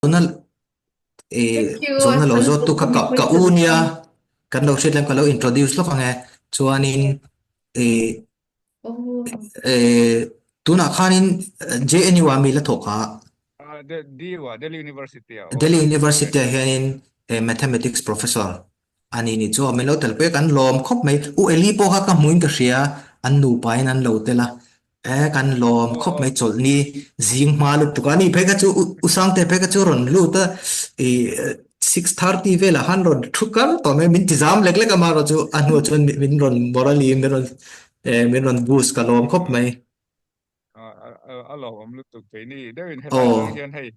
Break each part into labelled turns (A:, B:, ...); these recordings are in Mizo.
A: Tuna i
B: Thank you.
A: zawhna lo
B: A
A: zawt tu kha ka ka u nia kan lo hriat lem ka lo introduce lawk ang e. Chuanin i
B: Oh.
A: e tunah khanin JNU ah mi la thawk a.
C: Ah, De DU ah, Delhi University ah.
A: Delhi University ah hianin e mathematics professor ani ni chu min lo tel pui a kan lawm khawp mai. U Eli pawh kha ka hmuin ka hria an nupa in an lo tel a. E kan lawm khawp mai chawlhni zing hma lutuk a ni phei kha chu U Sangte phei kha chu rawn lut a i 6:30 velah khan rawn thu kar tawh mai min ti zam lek lek a amaherawh chu a hnuah chuan min rawn morally min rawn e min rawn boost ka lawm khawp mai.
C: A lawmawm lutuk keini deuhin helai atang hian hei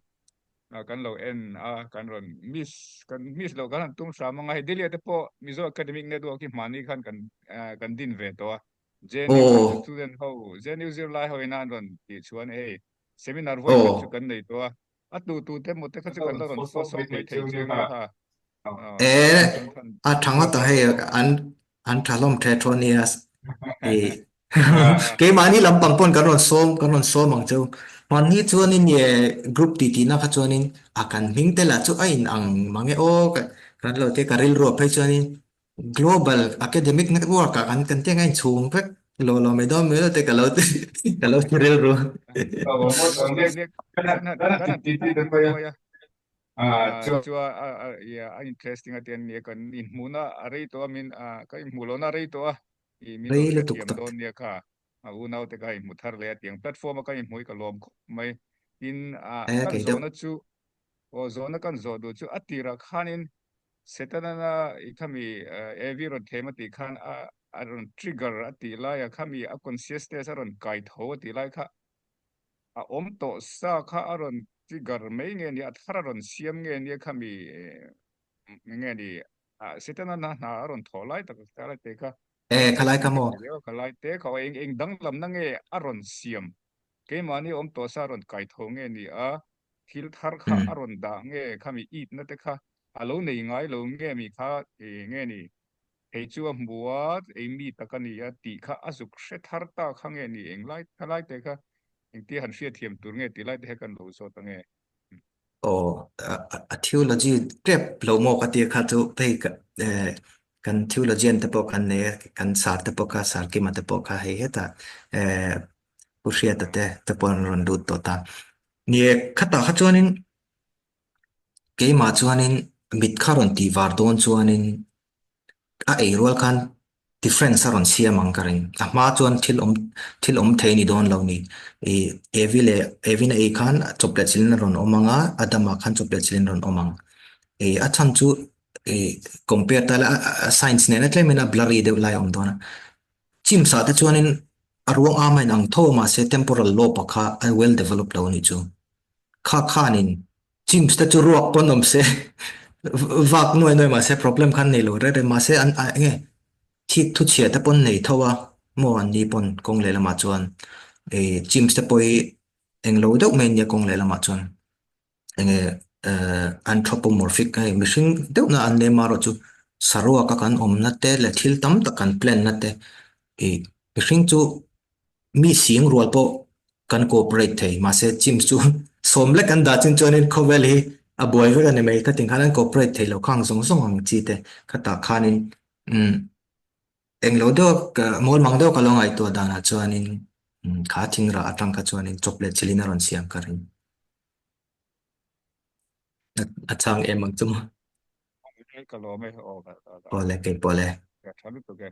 C: kan lo en a kan rawn miss kan miss loh kan han tum hram anga hei Delhi ah te pawh Mizo Academic Network hi hmani khan kan kan din ve tawh a. JNU student ho JNU zirlai ho ina an rawn tih chuan hei seminar vawi khat chu kan nei tawh a a tu tu te maw te kha chu kan la rawn sawm mai thei chu anga kha
A: e a tha ngawt ang hei an an tha hlawm the thu ania i keimahni lampang pawn kan rawn sawm kan rawn sawm ang cheu hmanni chuanin e group ti tihna kha chuanin a kan hming te lah chu a in ang mang e aw kan lo tia ka rilru ah phei chuanin Global Academic Network ah kan kan tiang a inchhung vek lo lo mai dawn mai lo te ka lo ka lo ti rilru.
C: Interesting a ti an nia kan inhmuhna a rei tawh a min ka inhmuh lohna a rei tawh a i min lo
A: Rei lutuk
C: hrethiam
A: tak.
C: dawn nia kha a unau te kha inhmu thar leh a tiang platform a ka inhmu hi ka lawm khawp mai. Tin
A: Eh
C: kan
A: kei deuh.
C: zawhna chu aw zawhna kan zawh duh chu a tirah khanin Setana i khami Evi rawn thlem a tih khan a a rawn trigger a tih lai a khami a consciousness a rawn kai tho a tih lai kha a awm tawh sa kha a rawn trigger mai nge ni a thar a rawn siam nge nia khami nge ni Setana na hna a rawn thawh lai tak a lai te kha
A: Eh khalai kha maw?
C: Khalai te kha eng eng danglamna nge a rawn siam keimahni awm tawh sa a rawn kai tho nge ni a thil thar kha a rawn dah nge khami itna te kha a lo nei ngai lo nge mi kha nge ni hei chu a hmu a ei mi tak a ni a tih kha a zuk hre thar ta kha nge ni eng lai tha lai te kha engtia han hriatthiam tur nge tih lai te kha kan lo zawt ange.
A: Aw a theology tep lo maw ka tia kha chu hei kan theologian te pawh kan nei a kan sar te pawh kha sar kima te pawh kha hei hetah Pu Hriata te te pawh an rawn lut tawh ta. Ni e, khatah kha chuanin keimah chuanin mit kha rawn tih var dawn chuanin a ei rual khan difference a rawn siam ang ka ring. A hma chuan thil awm thil awm thei ni dawn lo ni. I Evi leh Evin a ei khan chawp leh chilhin a rawn awm ang a, Adama khan chawp leh chilhin a rawn awm ang. I a chhan chu i compare ta la a science nena tlemin a blurry deuh lai a awm dawn a. Chimsa te chuanin a ruang ama in ang tho a mahse temporal lobe a kha a well developed lo a nih chu. Kha khanin chimps te chu ruak pawn awm se vak nuai nuai mahse problem khan nei lo reng reng mahse an a enge thik thu chhia te pawn nei tho a maw an ni pawn kawng lehlamah chuan ih chimps te pawh hi englo deuh mai ania kawng lehlamah chuan. Enge anthropomorphic hei mihring deuhna an lem erawh chu saruaka kan awmna te leh thil tam tak kan plan na te ih mihring chu mi sing rual pawh kan cooperate thei mahse chimps chu sawm lek an dah chin chuanin khawvel hi a buai vek a ni mai khatin khan an cooperate thei lo khang zawng zawng ang chi te khatah khanin umm Englo deuh ka mawlmang deuh ka lo ngaihtuah danah chuanin kha thingrah atang kha chuanin chawp leh chilhin a rawn siam ka ring. A chang em ang chu maw?
C: Ka lawm e.
A: Aw le, keipawh le.
C: Ka tha lutuk e.